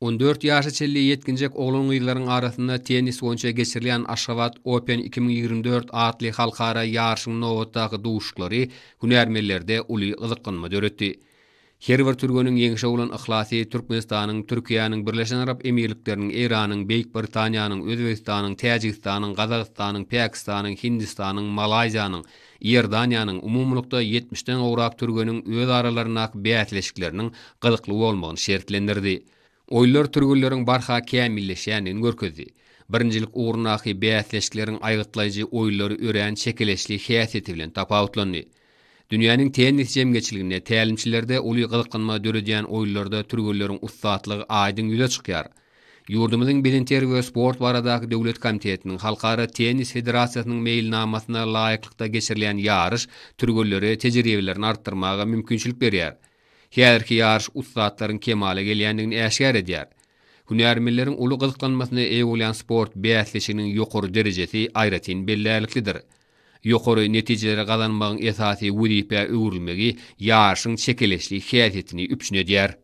14 ýaşa çenli ýetginjek oglan-gyzlaryň arasynda tennis boýunça geçirilýän Aşgabat Open 2024 atly halkara ýaryşyň nobatdaky duşuşyklary hünärmenlerde uly gyzyklanma döretdi. Her bir türgeniň ýeňşe bolan yhlasy Türkmenistanyň, Türkiýäniň, Birleşen Arap Emirlikleriniň, Eýranyň, Beýik Britaniýanyň, Özbegistanyň, Täjigistanyň, Gazagystanyň, Pakistanyň, Hindistanyň, Malaýziýanyň, Iordaniýanyň, umumylykda ýetmişden gowrak türgeniň öz aralaryndaky bäsleşikleriniň gyzykly bolmagyny şertlendirdi. Oýunlar türgenleriň barha kämilleşýändigini görkezdi. Birinjilik ugrundaky bäsleşikleriň aýgytlaýjy oýunlary örän çekeleşli häsiýeti bilen tapawutlandy. Dünýäniň tennis jemgyýetçiliginde tälimçilerde uly gyzyklanma döredýän oýunlarda türgenleriň ussatlygy aýdyň ýüze çykýar. Ýurdumyzyň Bedenterbiýe we sport baradaky döwlet komitetiniň, Halkara tennis federasiýasynyň meýilnamasyna laýyklykda geçirilýän ýaryş türgenlere tejribelerini artdyrmaga mümkinçilik berýär. Häzirki ýaryş ussatlaryň kemala gelýändigini äşgär edýär. Hünärmenleriň uly gyzyklanmasyna eýe bolýan sport bäsleşiginiň ýokary derejesi aýratyn bellärliklidir. Ýokary netijeleri gazanmagyň esasy wezipä öwrülmegi ýaryşyň çekeleşli häsiýetini üpjün edýär.